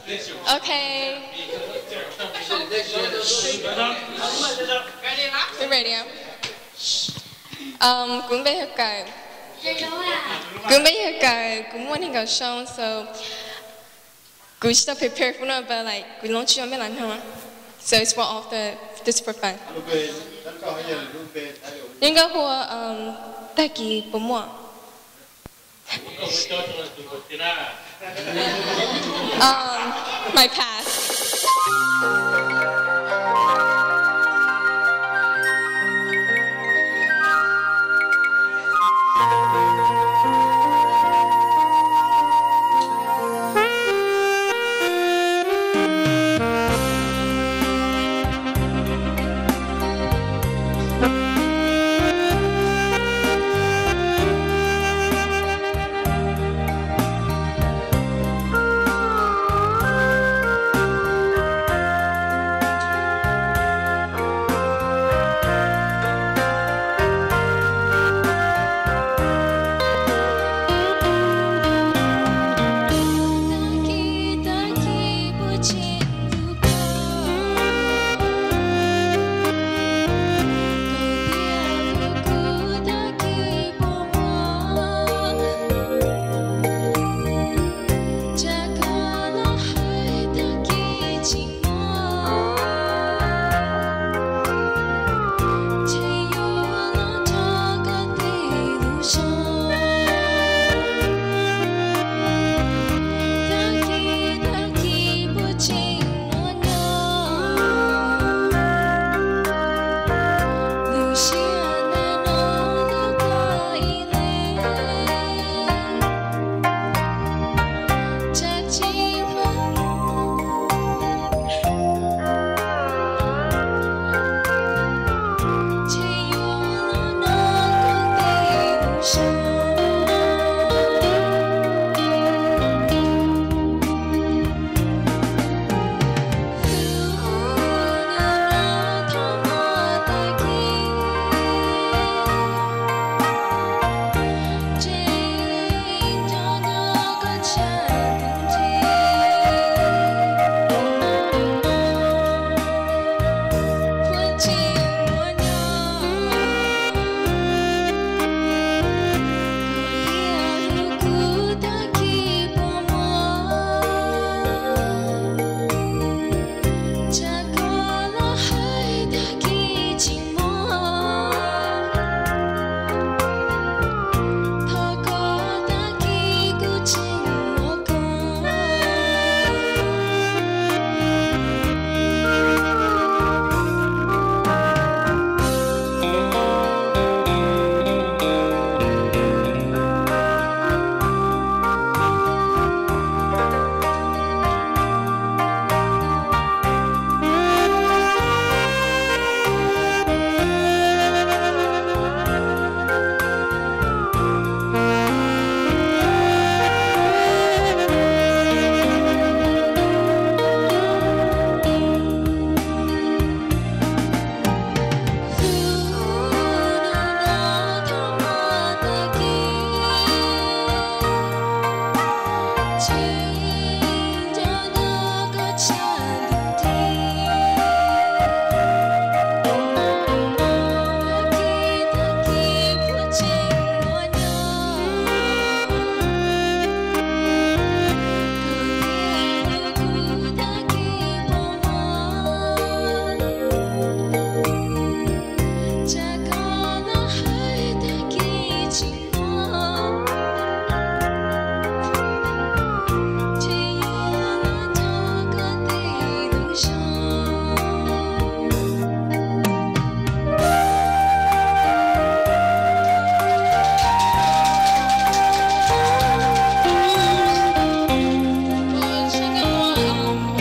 Ok. We ready? Um, kuv npe hu Kawm. Kuv npe hu Kawm, kuv muaj nees nkaum xyoo, so kuv tsis tau prepare fun no, but like kuv loob tsis yog mej lam noog, so it's for all the, just for fun. Yeej nkauj hu ua, um, tag kis puas muaj. Um, my past.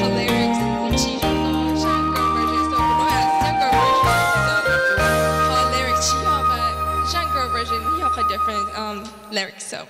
Qhov lyrics tsis yog, qhov lyrics tsis yog, but zaj Nkauj version yog qhov different, um, lyrics, so.